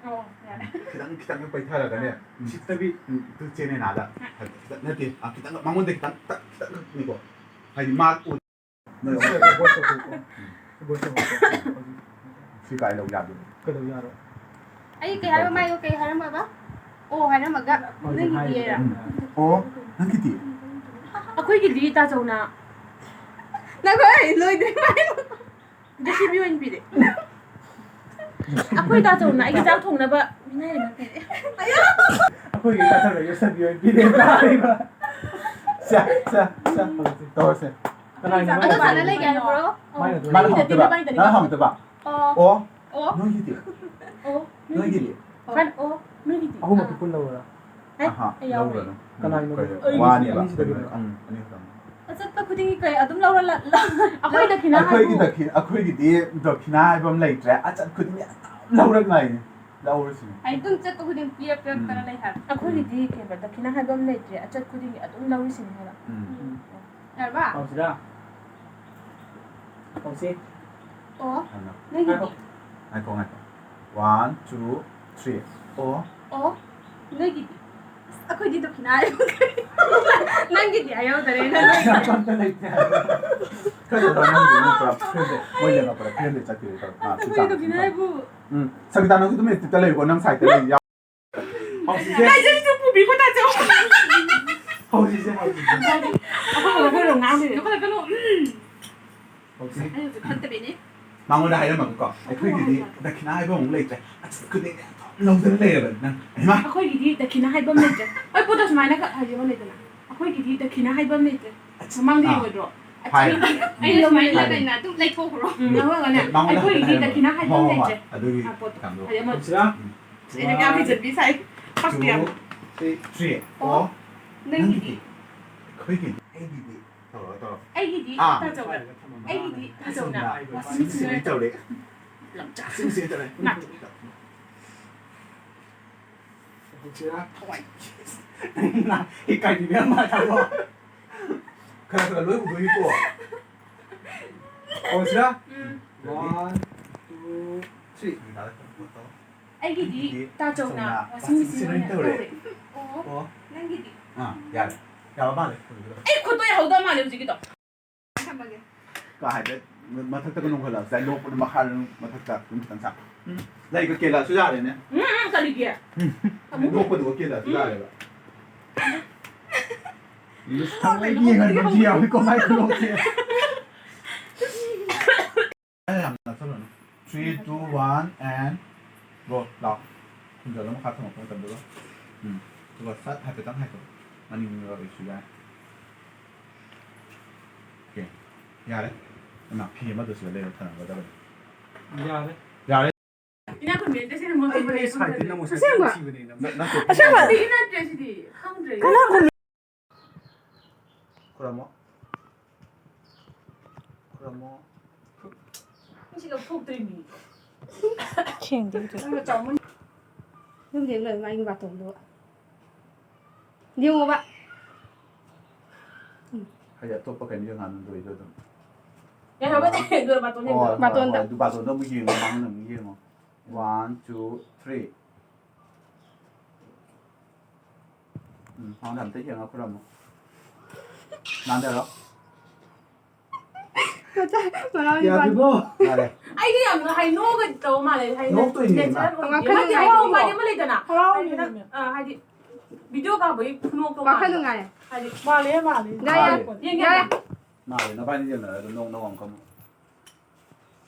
ꯑꯣ, ꯌꯥꯔꯦ꯫ ꯈꯤꯇꯪ, ꯈꯤꯇꯪ ꯄꯩꯊꯔꯒꯅꯦ꯫ ꯑꯥ꯫ ꯎꯁꯤꯠꯇꯕꯤ꯫ ꯎꯝ, ꯑꯗꯨ ꯆꯦ ꯅꯦꯅꯥꯗ꯫ ꯑꯥ꯫ ꯈꯤꯇꯪ, ꯅꯠꯇꯦ, ꯑꯥ, ꯈꯤꯇꯪ ꯃꯉꯣꯟꯗ ꯈꯤꯇꯪ, ꯇꯛ, ꯈꯤꯇꯪ ꯈꯛꯅꯤꯀꯣ꯫ ꯍꯥꯏꯗꯤ ꯃꯥ ꯎ-, ꯅꯣꯏ ꯁꯤ ꯀꯥꯏ ꯂꯧ ꯌꯥꯗꯣꯏꯅꯣ? ꯀꯩꯗꯧ ꯌꯥꯔꯣꯏ? ꯑꯩ ꯀꯩ ꯍꯥꯏꯕ, ꯃꯥꯏꯗꯣ ꯀꯩ ꯍꯥꯏꯔꯝꯃꯕ? ꯑꯣ ꯍꯥꯏꯔꯝꯃꯒ ꯅꯪꯒꯤꯗꯤ ꯌꯦꯔꯥ? ꯎꯝ꯫ ꯑꯣ, ꯅꯪꯒꯤꯗꯤ? ꯑꯩꯈꯣꯏꯒꯤꯗꯤ ꯇꯥꯆꯧꯅ ꯅꯈꯣꯏ ꯂꯣꯏꯗ꯭ꯔꯤ ꯃꯥꯏ꯫ ꯖꯦ ꯁꯤ ꯕꯤ ꯑꯣꯏꯅ ꯄꯤꯔꯦ꯫ ꯑꯩꯈꯣꯏ ꯇꯥꯆꯧꯅ ꯑꯩꯒꯤ ꯆꯥꯛ ꯊꯣꯡꯅꯕ ꯃꯤꯅꯥꯏ ꯑꯃ ꯄꯤꯔꯦ꯫ ꯑꯩꯈꯣꯏꯒꯤ ꯇꯥꯆꯧꯅ ꯌꯣꯠꯁꯕꯤ ꯑꯣꯏꯅ ꯄꯤꯔꯦ ꯇꯥꯔꯤꯕ꯫ ꯁꯦ, ꯁꯦ, ꯁꯦ, ꯍꯧꯖꯤꯛꯇꯤ ꯇꯧꯔꯁꯦ꯫ ꯀꯅꯥꯒꯤꯅꯣ? ꯑꯗꯣ ꯃꯥꯅ ꯂꯩꯒꯦ ꯍꯥꯏꯕ꯭ꯔꯣ? ꯃꯥꯅ ꯑꯗꯨꯝ ꯃꯥꯅ ꯂꯩꯒꯦ꯫ ꯍꯪꯉꯛꯇꯕ? ꯅꯪ ꯍꯪꯉꯛꯇꯕ? ꯑꯣ꯫ ꯑꯣ꯫ ꯅꯣꯏꯒꯤꯗꯤ? ꯑꯣ꯫ ꯅꯣꯏꯒꯤꯗꯤ? ꯐꯟ ꯑꯣ꯫ ꯅꯣꯏꯒꯤꯗꯤ? ꯑꯍꯨꯝꯃꯛꯇꯤ ꯄꯨꯟ ꯂꯧꯔꯣꯔꯥ? ꯑꯦ, ꯑꯍꯥ, ꯑꯩ ꯌꯥꯎꯔꯦ꯫ ꯂꯧꯔꯅꯣ꯫ ꯀꯅꯥꯒꯤꯅꯣ? ꯀꯩ, ꯑꯩꯒꯤꯁꯦ ꯋꯥꯅꯦꯕ꯫ ꯑꯅꯤꯁꯤꯗ ꯀꯩꯅꯣ? ꯀꯩꯅꯣ? ꯎꯝ, ꯑꯅꯤꯈꯛꯇꯪ꯫ ꯑꯆꯠꯄ ꯈꯨꯗꯤꯡꯒꯤ ꯀꯩ ꯑꯗꯨꯝ ꯂꯧꯔ ꯂ-, ꯂ-, ꯑꯩꯈꯣꯏ ꯗꯈꯤꯅꯥ ꯑꯩꯈꯣꯏꯒꯤ ꯍꯥꯏꯕꯨ? ꯗꯈꯤ-, ꯑꯩꯈꯣꯏꯒꯤꯗꯤ ꯗꯈꯤꯅꯥ ꯍꯥꯏꯕ ꯑꯃ ꯂꯩꯇ꯭ꯔꯦ꯫ ꯑꯆꯠ ꯈꯨꯗꯤꯡꯒꯤ ꯑꯗꯨꯝ ꯂꯧꯔꯛꯅꯤꯅꯦ꯫ ꯂꯧꯔꯁꯤꯅꯦ꯫ ꯑꯩ ꯑꯗꯨꯝ ꯆꯠꯄ ꯈꯨꯗꯤꯡ ꯄꯤꯔꯛ ꯄꯤꯔꯛꯇꯅ ꯎꯝ꯫ ꯂꯩ ꯍꯥꯏꯕ꯫ ꯑꯩꯈꯣꯏꯒꯤꯗꯤ ꯀꯩꯕ, ꯗꯈꯤꯅꯥ ꯍꯥꯏꯕ ꯑꯃ ꯂꯩꯇ꯭ꯔꯦ꯫ ꯑꯆꯠ ꯈꯨꯗꯤꯡꯒꯤ ꯑꯗꯨꯝ ꯂꯧꯔꯤꯁꯤꯅꯦ ꯍꯥꯏꯕ꯫ ꯎꯝ꯫ ꯎꯝ꯫ ꯌꯥꯔꯕ? ꯍꯧꯁꯤꯔꯥ? ꯍꯧꯁꯤ꯫ ꯑꯣ, ꯍꯥꯟꯅ꯫ ꯅꯪꯒꯤꯗꯤ? ꯉꯥꯏꯈꯣ꯫ ꯉꯥꯏꯈꯣ, ꯉꯥꯏꯈꯣ꯫ One, two, three꯫ ꯑꯣ꯫ ꯑꯣ, ꯅꯣꯏꯒꯤꯗꯤ? ꯑꯁ, ꯑꯩꯈꯣꯏꯗꯤ ꯗꯈꯤꯅꯥ ꯍꯥꯏꯕ ꯅꯪꯒꯤꯗꯤ ꯍꯥꯏꯍꯧꯗꯔꯦ, ꯅꯪ꯫ ꯑꯝꯇ ꯂꯩꯇꯦ ꯍꯥꯏꯕ꯫ ꯈꯔ ꯇꯧꯔ ꯅꯪꯒꯤꯗꯤ ꯑꯃꯨꯛ ꯄꯨꯔꯥ ꯐ꯭ꯔꯦꯝꯗ, ꯃꯣꯏ ꯂꯦꯡꯉꯛꯄꯗ ꯐ꯭ꯔꯦꯝꯗ ꯆꯠꯈꯤꯕ ꯇꯧꯔ꯫ ꯑꯥ, ꯑꯩꯈꯣꯏꯗꯤ ꯗꯈꯤꯅꯥ ꯍꯥꯏꯕꯨ꯫ ꯎꯝ, ꯁꯕꯤꯇꯥ, ꯅꯪꯁꯨ ꯑꯗꯨꯝ active ꯂꯩꯌꯨꯀꯣ, ꯅꯪ side ꯇ ꯂꯩ ꯌꯥꯎ-, ꯍꯧꯖꯤꯛꯁꯦ꯫ ꯀꯥꯏ ꯆꯠꯂꯤꯁꯦ? ꯄꯨꯕꯤꯈꯣ, ꯇꯥꯆꯧ꯫ ꯍꯧꯖꯤꯛꯁꯦ, ꯍꯧꯖꯤꯛꯁꯦ꯫ ꯑꯩꯈꯣꯏ ꯍꯧꯔꯛꯄ ꯍꯧꯔꯛ ꯉꯥꯡꯗꯣꯏꯅꯦ꯫ ꯌꯣꯛꯈꯠꯂꯛꯀꯅꯨ꯫ ꯎꯝ꯫ ꯍꯧꯖꯤꯛꯁꯦ꯫ ꯑꯩ ꯍꯧꯖꯤꯛ ꯐꯠꯇꯕꯤꯅꯦ꯫ ꯃꯉꯣꯟꯗ ꯍꯥꯏꯔꯝꯃꯒꯀꯣ, ꯑꯩꯈꯣꯏꯒꯤꯗꯤ ꯗꯈꯤꯅꯥ ꯍꯥꯏꯕ ꯑꯃꯨꯛ ꯂꯩꯇ꯭ꯔꯦ꯫ ꯑꯁ, ꯈꯨꯗꯤꯡꯒꯤ ꯑꯗꯨꯝ ꯂꯧꯗꯅ ꯂꯩꯔꯕꯅꯤ ꯅꯪ꯫ ꯍꯩꯃꯥ! ꯑꯩꯈꯣꯏꯒꯤꯗꯤ ꯗꯈꯤꯅꯥ ꯍꯥꯏꯕ ꯑꯃ ꯂꯩꯇ꯭ꯔꯦ꯫ ꯑꯩ ꯄꯣꯠꯇꯣ ꯁꯨꯃꯥꯏꯅ ꯈꯛ ꯍꯥꯏꯕ ꯑꯃ ꯂꯩꯗꯅ, ꯑꯩꯈꯣꯏꯒꯤꯗꯤ ꯗꯈꯤꯅꯥ ꯍꯥꯏꯕ ꯑꯃ ꯂꯩꯇ꯭ꯔꯦ꯫ ꯑꯁ, ꯃꯃꯥꯡꯗ ꯑꯥ꯫ ꯌꯦꯡꯉꯣꯏꯗ꯭ꯔꯣ? ꯍꯥꯏ꯫ ꯑꯩ ꯑꯩ ꯁꯨꯃꯥꯏꯅ ꯍꯥꯏ꯫ ꯂꯩꯅ ꯑꯗꯨꯝ ꯂꯩꯊꯣꯛꯈ꯭ꯔꯣ꯫ ꯎꯝ, ꯑꯗꯨꯒꯅꯦ, ꯃꯉꯣꯟꯗ ꯑꯩꯈꯣꯏꯒꯤꯗꯤ ꯍꯥꯏꯔꯛꯀꯅꯤ꯫ ꯗꯈꯤꯅꯥ ꯍꯥꯏꯕ ꯍꯣꯏ, ꯑꯃ ꯍꯣꯏ, ꯂꯩꯇ꯭ꯔꯦ꯫ ꯍꯣꯏ꯫ ꯑꯗꯨꯒꯤ ꯑꯥ, ꯄꯣꯠꯇꯣ꯫ ꯀꯩꯅꯣꯗꯣ꯫ ꯍꯥꯏꯗꯤ ꯑꯃ ꯍꯧꯁꯤꯔꯥ? ꯎꯝ꯫ ꯑꯩꯅ ꯀꯌꯥꯝ ꯍꯩꯖꯟꯕꯤ ꯁꯥꯏ? ꯄꯛꯇꯦ ꯌꯥꯝ꯫ Two, three, three꯫ ꯑꯣ꯫ ꯑꯣ꯫ ꯅꯪꯒꯤꯗꯤ? ꯑꯩꯈꯣꯏꯒꯤꯗꯤ? ꯑꯩꯒꯤꯗꯤ ꯑꯥ꯫ ꯇꯥꯆꯧꯅ꯫ ꯑꯩꯒꯤꯗꯤ ꯇꯥꯆꯧꯅ꯫ ꯇꯥꯆꯧꯅ꯫ ꯋꯥꯁꯤꯡ ꯃꯦꯆꯤꯟ ꯋꯥꯁꯤꯡ ꯃꯦꯆꯤꯟ ꯑꯣꯏꯅ ꯇꯧꯔꯦ꯫ ꯂꯝꯆꯥ꯫ ꯋꯥꯁꯤꯡ ꯃꯦꯆꯤꯟ ꯇꯧꯔꯦ꯫ ꯅꯥ꯫ ꯍꯧꯁꯤꯔꯥ? ꯊꯋꯥꯏ꯫ ꯅꯥ, ꯏꯀꯥꯏꯕꯤ ꯃꯌꯥꯝ ꯃꯥꯜꯂꯕꯣ? ꯈꯔ ꯈꯔ ꯂꯣꯏ ꯎꯗꯣꯏꯅꯤꯀꯣ꯫ ꯍꯧꯁꯤꯔꯥ? ꯎꯝ꯫ One, two, three꯫ ꯑꯩꯒꯤꯗꯤ ꯇꯥꯆꯧꯅ ꯇꯥꯆꯧꯅ ꯋꯥꯁꯤꯡ ꯃꯦꯆꯤꯟ ꯋꯥꯁꯤꯡ ꯃꯦꯆꯤꯟ ꯑꯣꯏꯅ ꯑꯣꯏꯅ ꯇꯧꯔꯦ꯫ ꯇꯧꯔꯦ꯫ ꯑꯣ꯫ ꯑꯣ꯫ ꯅꯪꯒꯤꯗꯤ? ꯑꯥ, ꯌꯥꯔꯦ꯫ ꯌꯥꯕ ꯃꯥꯜꯂꯦ꯫ ꯑꯩ ꯈꯨꯠꯇꯣ ꯌꯥꯍꯧꯗꯕ ꯃꯥꯜꯂꯦ ꯍꯧꯖꯤꯛꯀꯤꯗꯣ꯫ ꯊꯝꯃꯒꯦ꯫ ꯀꯥ ꯍꯥꯏꯐꯦꯠ ꯃꯊꯛꯇꯒ ꯅꯣꯡꯈꯠꯂꯛꯑꯁꯨ ꯌꯥꯏ, ꯂꯣꯛꯄꯗ ꯃꯈꯥꯗ ꯃꯊꯛꯇ ꯑꯗꯨꯝ ꯈꯤꯇꯪ ꯆꯥ-, ꯂꯩꯒ ꯀꯦꯂꯥꯁꯨ ꯌꯥꯔꯦꯅꯦ꯫ ꯎꯝ, ꯎꯝ, ꯀꯔꯤꯒꯤ? ꯑꯃꯨꯛ ꯅꯣꯛꯄꯗꯨꯒ ꯀꯦꯂꯥꯁꯨ ꯎꯝ꯫ ꯌꯥꯔꯦꯕ꯫ ꯏꯁ, ꯊꯥꯡꯂꯩ ꯌꯦꯡꯍꯟꯕꯁꯨ ꯌꯥꯎꯏꯀꯣ, ꯃꯥꯏ ꯈꯨꯅꯣꯛꯁꯦ꯫ ꯑꯩ ꯌꯥꯝ ꯅꯛꯁꯜꯂꯨꯅꯨ꯫ Three, two, one, and roll. ꯂꯥꯎ꯫ ꯈꯨꯟꯖꯜꯂ ꯃꯈꯥ ꯊꯝꯃꯛꯄ ꯃꯇꯝꯗꯨꯒ꯫ ꯎꯝ꯫ ꯑꯗꯨꯒ ꯁꯠ ꯍꯥꯏꯐꯦꯠꯇꯪ ꯍꯥꯏꯗꯣꯛꯑꯣ꯫ ꯃꯅꯤꯡ ꯑꯣꯏꯔꯁꯨ ꯌꯥꯏ꯫ ꯑꯣꯀꯦ꯫ ꯌꯥꯔꯦ꯫ ꯏꯃꯥ, ꯐꯤ ꯑꯃꯗꯨ ꯁꯤꯗ ꯂꯩꯔ ꯊꯝꯃꯝꯒꯗꯕꯅꯤ꯫ ꯌꯥꯔꯦ꯫ ꯌꯥꯔꯦ꯫ ꯏꯅꯥꯛ ꯈꯨꯟꯕꯤ ꯅꯠꯇꯦ, ꯁꯤꯅ ꯃꯣꯏ ꯑꯩ ꯈꯨꯟꯕꯅꯦ, ꯁꯥꯏꯠꯇ ꯈꯨꯟꯕꯅꯦ꯫ ꯅꯪ ꯉꯁꯥꯏ ꯑꯁꯦꯡꯕ? ꯊꯤꯕꯅꯦ, ꯅꯪ, ꯅꯪ, ꯅꯪ ꯑꯁꯦꯡꯕ? ꯁꯤꯗꯤ ꯅꯠꯇ꯭ꯔꯦ, ꯁꯤꯗꯤ ꯈꯪꯗ꯭ꯔꯦ꯫ ꯀꯅꯥ ꯈꯨꯟ-, ꯈꯨꯔꯝꯃꯣ꯫ ꯈꯨꯔꯝꯃꯣ꯫ ꯁꯤ ꯂꯧꯊꯣꯛꯇ꯭ꯔꯤꯃꯤ꯫ ꯁꯦꯡꯗꯦ ꯍꯧꯖꯤꯛ꯫ ꯅꯪꯅ ꯆꯥꯎꯃꯟ-, ꯑꯗꯨꯝ ꯌꯦꯡ ꯂꯩꯌꯨ, ꯃꯥꯒꯤ ꯕꯥꯇꯣꯟꯗꯣ꯫ ꯌꯦꯡꯉꯣꯕ꯫ ꯍꯥꯏꯗꯤ ꯑꯇꯣꯞꯄ ꯀꯩꯅꯣ ꯌꯦꯡꯉꯥꯟꯗꯣꯏꯗꯣ ꯑꯗꯨꯝ꯫ ꯌꯥꯔꯕꯅꯦ, ꯑꯗꯨ ꯕꯥꯇꯣꯟ ꯍꯣꯏ, ꯌꯦꯡꯉꯣ꯫ ꯍꯣꯏ, ꯕꯥꯇꯣꯟꯗ꯫ ꯍꯣꯏ, ꯑꯗꯨ ꯕꯥꯇꯣꯟꯗꯣ ꯑꯃꯨꯛ ꯌꯦꯡꯉꯣ, ꯃꯥꯉꯣꯟꯗ ꯑꯃꯨꯛ ꯌꯦꯡꯉꯣ꯫ One, two, three. ꯎꯝ, ꯃꯉꯣꯟꯗ ꯑꯝꯇ ꯌꯦꯡꯉ ꯈꯨꯔꯝꯃꯣ꯫ ꯅꯥꯟꯊꯔꯣ꯫ ꯃꯆꯥ, ꯃꯅꯥꯎ ꯅꯨꯄꯥ꯫ ꯌꯥꯗ꯭ꯔꯤꯕꯣ? ꯌꯥꯔꯦ꯫ ꯑꯩꯗꯤ ꯌꯥꯝꯅ ꯍꯥꯏ ꯅꯣꯛꯑꯒ ꯇꯧꯕ ꯃꯥꯜꯂꯦ, ꯍꯥꯏꯗꯤ ꯅꯣꯛꯇꯣꯏꯅꯦ, natural ꯅꯪ꯫ ꯑꯣꯏꯗꯦ꯫ ꯋꯥꯈꯜ ꯅꯠꯇꯦ, ꯅꯨꯡꯉꯥꯏ꯫ ꯍꯔꯥꯎꯕ ꯍꯥꯏꯗꯤ ꯑꯃ ꯂꯩꯗꯅ꯫ ꯍꯔꯥꯎꯕ ꯍꯥꯏꯗꯤ ꯅꯪ, ꯅꯨꯃꯤꯠ꯫ ꯑ, ꯍꯥꯏꯗꯤ video ꯀꯥꯞꯄꯒꯤ ꯈꯨꯅꯣꯛꯇꯣ ꯋꯥꯈꯜ ꯃꯥꯜꯂꯦ꯫ ꯅꯨꯡꯉꯥꯏ꯫ ꯍꯥꯏꯗꯤ ꯃꯥꯜꯂꯦ, ꯃꯥꯜꯂꯦ꯫ ꯌꯥꯏ, ꯌꯥꯏ꯫ ꯃꯥꯜꯂꯦ꯫ ꯌꯦꯡꯒꯦ꯫ ꯌꯥꯏ꯫ ꯃꯥꯜꯂꯦ, ꯅꯕꯥꯅꯤ ꯌꯦꯡꯅꯔꯒ ꯅꯣꯛ, ꯅꯣꯛ ꯑꯃ ꯀꯝꯃꯨ꯫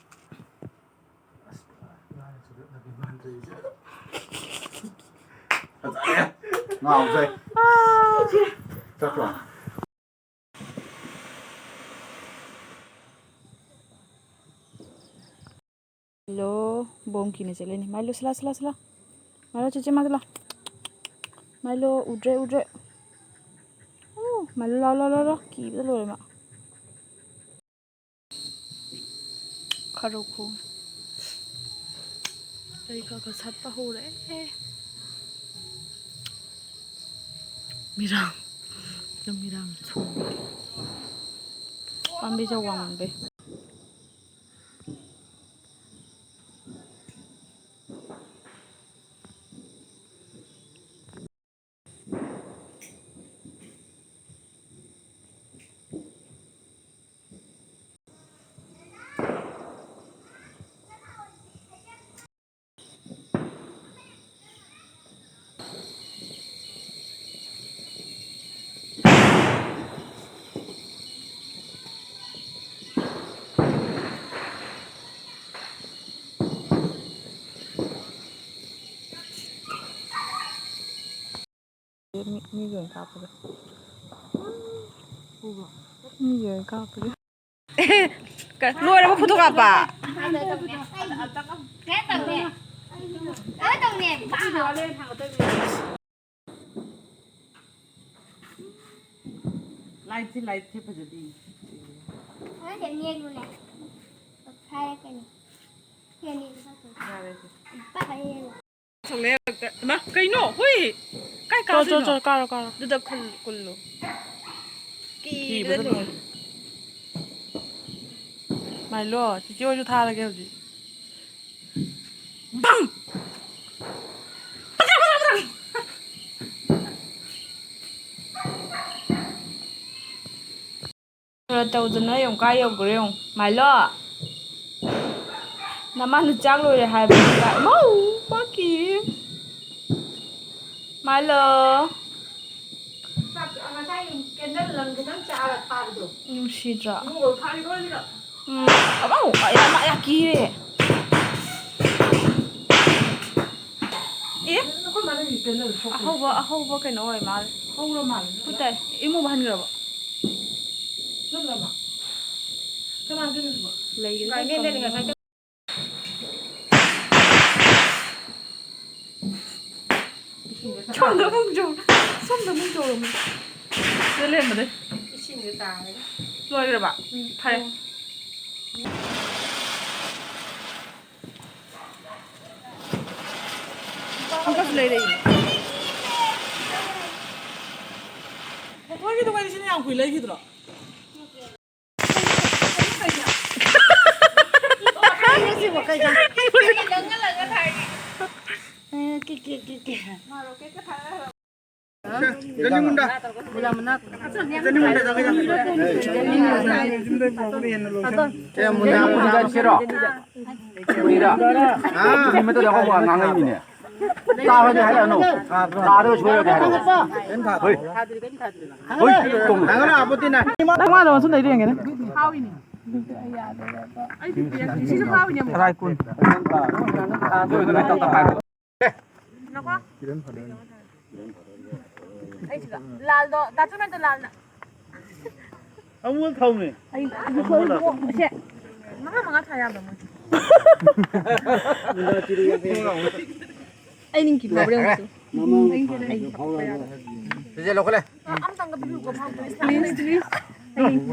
ꯑꯁ, ꯂꯥꯏꯅ ꯁꯨꯗꯠꯅꯕꯤ ꯃꯥꯟꯗ꯭ꯔꯦ ꯑꯩꯁꯦ꯫ ꯐꯖꯔꯦ꯫ ꯉꯥꯎꯖꯩ꯫ ꯆꯠꯈ꯭ꯔꯣ꯫ ꯍꯜꯂꯣ, ꯕꯣꯝ ꯀꯤꯅ ꯆꯠꯂꯦꯅꯦ꯫ ꯃꯥꯏꯂꯣ, ꯁꯤꯂꯥ, ꯁꯤꯂꯥ, ꯁꯤꯂꯥ꯫ ꯃꯥꯏꯂꯣ, ꯆꯦꯆꯦ, ꯃꯥꯗꯨ ꯂꯥ꯫ ꯃꯥꯏꯂꯣ, ꯎꯗ꯭ꯔꯦ, ꯎꯗ꯭ꯔꯦ꯫ ꯑꯣ, ꯃꯥꯏꯂꯣ, ꯂꯥꯎ, ꯂꯥꯎ, ꯂꯥꯎ, ꯂꯥꯎ꯫ ꯀꯤꯕꯗ ꯂꯣꯏꯔꯦ ꯃꯥ꯫ ꯈꯔꯧ ꯈꯣꯡ꯫ ꯂꯩ ꯈꯔ ꯈꯔ ꯁꯥꯠꯄ ꯍꯧꯔꯛꯑꯦ꯫ ꯃꯤꯔꯥꯡ꯫ ꯃꯤꯔꯥꯡ ꯁꯣꯡ꯫ ꯄꯥꯝꯕꯤꯁꯦ ꯋꯥꯡꯃꯟꯕꯩ꯫ ꯃꯤ, ꯃꯤꯒꯤ ꯑꯣꯏꯅ ꯀꯥꯞꯄꯒꯦ꯫ ꯃꯤꯒꯤ ꯑꯣꯏꯅ ꯀꯥꯞꯄꯒꯦ꯫ ꯀ-, ꯂꯣꯏꯔꯕ ꯐꯣꯇꯣ ꯀꯥꯞꯄ? ꯂꯥꯏꯠꯁꯤ, ꯂꯥꯏꯠꯁꯦ ꯐꯖꯗꯦ꯫ ꯍꯥꯏꯔꯛꯀꯅꯤ꯫ ꯌꯥꯔꯦ꯫ ꯄꯥꯄꯥ ꯌꯦꯡꯉꯣ꯫ ꯊꯣꯛꯂꯛꯑꯦ ꯍꯦꯛꯇ꯫ ꯏꯃꯥ, ꯀꯩꯅꯣ? ꯍꯨꯏ! ꯀꯥꯏ ꯆꯣ, ꯆꯣ, ꯀꯥꯗꯣꯏꯅꯣ? ꯆꯣ, ꯀꯥꯔꯣ, ꯀꯥꯔꯣ꯫ ꯑꯗꯨꯗ ꯈꯨꯜ-, ꯈꯨꯜꯂꯣ꯫ ꯀꯤꯕꯗ ꯀꯤꯕꯗ ꯂꯣꯏꯔꯦ꯫ ꯂꯣꯏꯔꯦ꯫ ꯃꯥꯏꯂꯣ, ꯆꯤꯆꯦ ꯍꯣꯏꯁꯨ ꯊꯥꯔꯒꯦ ꯍꯧꯖꯤꯛ꯫ ꯕꯪ! ꯄꯗ꯭ꯔꯥ, ꯄꯗ꯭ꯔꯥ, ꯄꯗ꯭ꯔꯥ! ꯈꯔ ꯇꯧꯗꯅ ꯌꯦꯡꯉꯨ, ꯀꯥꯏ ꯌꯧꯈ꯭ꯔꯦ ꯌꯦꯡꯉꯨ꯫ ꯃꯥꯏꯂꯣ! ꯅꯃꯥꯅ ꯆꯥꯛ ꯂꯣꯏꯔꯦ ꯍꯥꯏꯕꯅꯤꯗ꯫ ꯏꯃꯧ! ꯃꯥ ꯀꯤꯔꯦ꯫ ꯃꯥꯏꯂꯣ! ꯆꯥꯛ, ꯉꯁꯥꯏ ꯀꯦꯟꯗꯜ ꯂꯪ ꯈꯤꯇꯪ ꯆꯥꯔ ꯊꯥꯕꯗꯣ꯫ ꯅꯨꯡꯁꯤꯗ꯭ꯔꯥ? ꯏꯃꯨꯡꯗ ꯊꯥꯔꯤꯕ꯭ꯔꯣ ꯁꯤꯗ? ꯎꯝ꯫ ꯑꯃꯧ! ꯑꯌꯥ, ꯃꯥ ꯌꯥꯝ ꯀꯤꯔꯦ꯫ ꯑꯦ? ꯑꯩꯈꯣꯏ ꯃꯥꯅ ꯀꯦꯟꯗꯜ ꯁꯣꯛꯄ꯫ ꯑꯍꯧꯕ, ꯑꯍꯧꯕ ꯀꯩꯅꯣ ꯑꯣꯏ ꯃꯥꯜꯂꯦ꯫ ꯍꯧꯔ ꯃꯥꯜꯂꯦ꯫ ꯄꯨꯠꯇꯥꯏ꯫ ꯏꯃꯨꯡ ꯍꯟꯈ꯭ꯔꯕꯣ? ꯆꯠꯂꯕ? ꯀꯅꯥ ꯆꯠꯂꯤꯕ? ꯂꯩꯒꯦ꯫ ꯉꯁꯥꯏ ꯁꯣꯝꯗ ꯑꯃꯨꯛ ꯆꯣꯡ-, ꯁꯣꯝꯗ ꯑꯃꯨꯛ ꯆꯣꯡꯉꯝꯃꯦ꯫ ꯁꯤꯗ ꯂꯩꯔꯝꯕꯗꯩ꯫ ꯏꯁꯤꯡꯗ ꯇꯥꯔꯦ꯫ ꯂꯣꯏꯈ꯭ꯔꯕ? ꯎꯝ꯫ ꯐꯔꯦ꯫ ꯑꯃꯨꯛꯀꯁꯨ ꯂꯩꯔꯛꯏ꯫ ꯃꯣꯏꯒꯤ ꯗꯨꯀꯥꯟꯁꯤꯅ ꯌꯥꯝ ꯀꯨꯏ ꯂꯩꯈꯤꯗ꯭ꯔꯣ? ꯖꯅꯤꯡꯒꯨꯟꯗ꯫ ꯖꯅꯤꯡꯒꯨꯟꯗ ꯆꯪꯉꯛꯏ꯫ ꯑꯦ, ꯃꯨꯟꯗꯥ, ꯃꯨꯟꯗꯥ ꯁꯤꯔꯣ? ꯃꯨꯟꯗꯥ꯫ ꯑꯥ꯫ ꯃꯤ ꯃꯇꯨꯡꯗ ꯑꯍꯧꯕ ꯉꯥꯡꯉꯛꯏꯅꯤꯅꯦ꯫ ꯆꯥꯕꯗꯤ ꯍꯥꯏꯔꯛꯑꯅꯨ꯫ ꯆꯥꯗꯕ ꯁꯣꯏꯔꯗꯤ ꯍꯥꯏꯔꯛꯑꯣ꯫ ꯍꯣꯏ꯫ ꯍꯣꯏ, ꯇꯨꯝ꯫ ꯅꯪ ꯃꯥꯗꯣ ꯃꯁꯨꯝ ꯂꯩꯗꯤ ꯌꯦꯡꯒꯦꯅꯦ꯫ ꯍꯥꯎꯏꯅꯦ꯫ ꯁꯤꯁꯨ ꯍꯥꯎꯏꯅꯦ ꯑꯃꯨꯛ꯫ ꯇꯔꯥ ꯀꯨꯟ꯫ ꯅꯀꯣ꯫ ꯑꯩꯁꯤꯒ ꯂꯥꯜꯗꯣ ꯗꯥ ꯆꯨꯃꯦꯟꯗꯣ ꯂꯥꯜꯅ ꯑꯃꯨꯛ ꯊꯥꯎꯅꯦ꯫ ꯑꯩ ꯁꯦ ꯃꯉꯥ ꯃꯉꯥ ꯊꯥ ꯌꯥꯕ꯭ꯔꯥ ꯃꯣꯏ? ꯑꯩ ꯅꯤꯡꯀꯤ ꯐꯥꯎꯕ꯭ꯔꯥ ꯌꯦꯡꯉꯨ꯫ ꯆꯦꯆꯦ ꯂꯧꯈꯠꯂꯦ꯫ ꯑꯝꯇꯪꯒ ꯄꯤꯕꯤꯌꯨꯀꯣ ꯐꯥꯎꯗ꯭ꯔꯦ꯫ Please, please.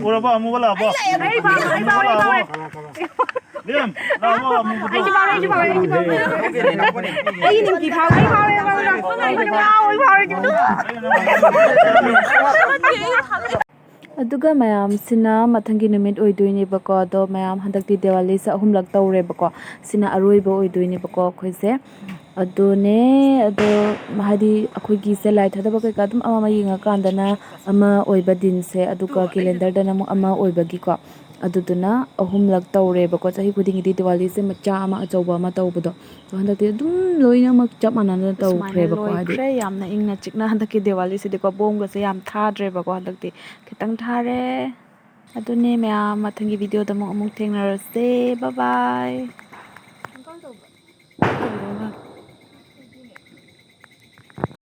ꯎꯔꯕ ꯑꯃꯨꯕ ꯂꯥꯛꯑꯕꯣ? ꯑꯩ ꯐꯥꯎ, ꯑꯩ ꯐꯥꯎ, ꯑꯩ ꯐꯥꯎ꯫ ꯕꯦꯝ, ꯂꯥꯛꯑꯕꯣ ꯑꯃꯨꯕꯗꯣ? ꯑꯩꯁꯨ ꯐꯥꯎꯔꯦ, ꯑꯩꯁꯨ ꯐꯥꯎꯔꯦ, ꯑꯩꯁꯨ ꯐꯥꯎꯔꯦ꯫ ꯑꯩꯒꯤ ꯅꯤꯡꯀꯤ ꯐꯥꯎꯔꯦ, ꯑꯩ ꯐꯥꯎꯔꯦ, ꯑꯩ ꯐꯥꯎꯔꯦ, ꯑꯩ ꯐꯥꯎꯔꯦ꯫ ꯑꯗꯨꯒ ꯃꯌꯥꯝꯁꯤꯅ ꯃꯊꯪꯒꯤ ꯅꯨꯃꯤꯠ ꯑꯣꯏꯗꯣꯏꯅꯦꯕꯀꯣ꯫ ꯑꯗꯣ ꯃꯌꯥꯝ ꯍꯟꯗꯛꯇꯤ ꯗꯤꯋꯥꯂꯤꯁꯦ ꯑꯍꯨꯝꯂꯛ ꯇꯧꯔꯦꯕꯀꯣ꯫ ꯁꯤꯅ ꯑꯔꯣꯏꯕ ꯑꯣꯏꯗꯣꯏꯅꯦꯕꯀꯣ ꯑꯩꯈꯣꯏꯁꯦ꯫ ꯑꯗꯨꯅꯦ, ꯑꯗꯣ ꯍꯥꯏꯗꯤ ꯑꯩꯈꯣꯏꯒꯤꯁꯦ ꯂꯥꯏ ꯊꯥꯗꯕ ꯀꯩꯀꯥ ꯑꯗꯨꯝ ꯑꯃ ꯑꯃ ꯌꯦꯡꯉꯀꯥꯟꯗꯅ ꯑꯃ ꯑꯣꯏꯕ ꯗꯤꯟꯁꯦ, ꯑꯗꯨꯒ ꯀꯦꯂꯦꯟꯗꯔꯗꯅ ꯑꯃꯨꯛ ꯑꯃ ꯑꯣꯏꯕꯒꯤꯀꯣ꯫ ꯑꯗꯨꯗꯨꯅ ꯑꯍꯨꯝꯂꯛ ꯇꯧꯔꯦꯕꯀꯣ꯫ ꯆꯍꯤ ꯈꯨꯗꯤꯡꯒꯤꯗꯤ ꯗꯤꯋꯥꯂꯤꯁꯦ ꯃꯆꯥ ꯑꯃ ꯑꯆꯧꯕ ꯑꯃ ꯇꯧꯕꯗꯣ꯫ ꯑꯗꯣ ꯍꯟꯗꯛꯇꯤ ꯑꯗꯨꯝ ꯂꯣꯏꯅꯃꯛ ꯆꯞ ꯃꯥꯟꯅꯅ ꯁꯨꯃꯥꯏꯅ ꯇꯧꯈ꯭ꯔꯦꯕꯀꯣ, ꯍꯥꯏꯗꯤ꯫ ꯂꯣꯏꯈ꯭ꯔꯦ꯫ ꯌꯥꯝꯅ ꯏꯪꯅ ꯆꯤꯛꯅ ꯍꯟꯗꯛꯀꯤ ꯗꯤꯋꯥꯂꯤꯁꯤꯗꯤꯀꯣ꯫ ꯕꯣꯝꯒꯁꯦ ꯌꯥꯝ ꯊꯥꯗ꯭ꯔꯦꯕꯀꯣ ꯍꯟꯗꯛꯇꯤ꯫ ꯈꯤꯇꯪ ꯊꯥꯔꯦ꯫ ꯑꯗꯨꯅꯦ ꯃꯌꯥꯝ, ꯃꯊꯪꯒꯤ ꯚꯤꯗꯤꯑꯣꯗ ꯑꯃꯨꯛ, ꯑꯃꯨꯛ ꯊꯦꯡꯅꯔꯁꯦ꯫ Bye bye꯫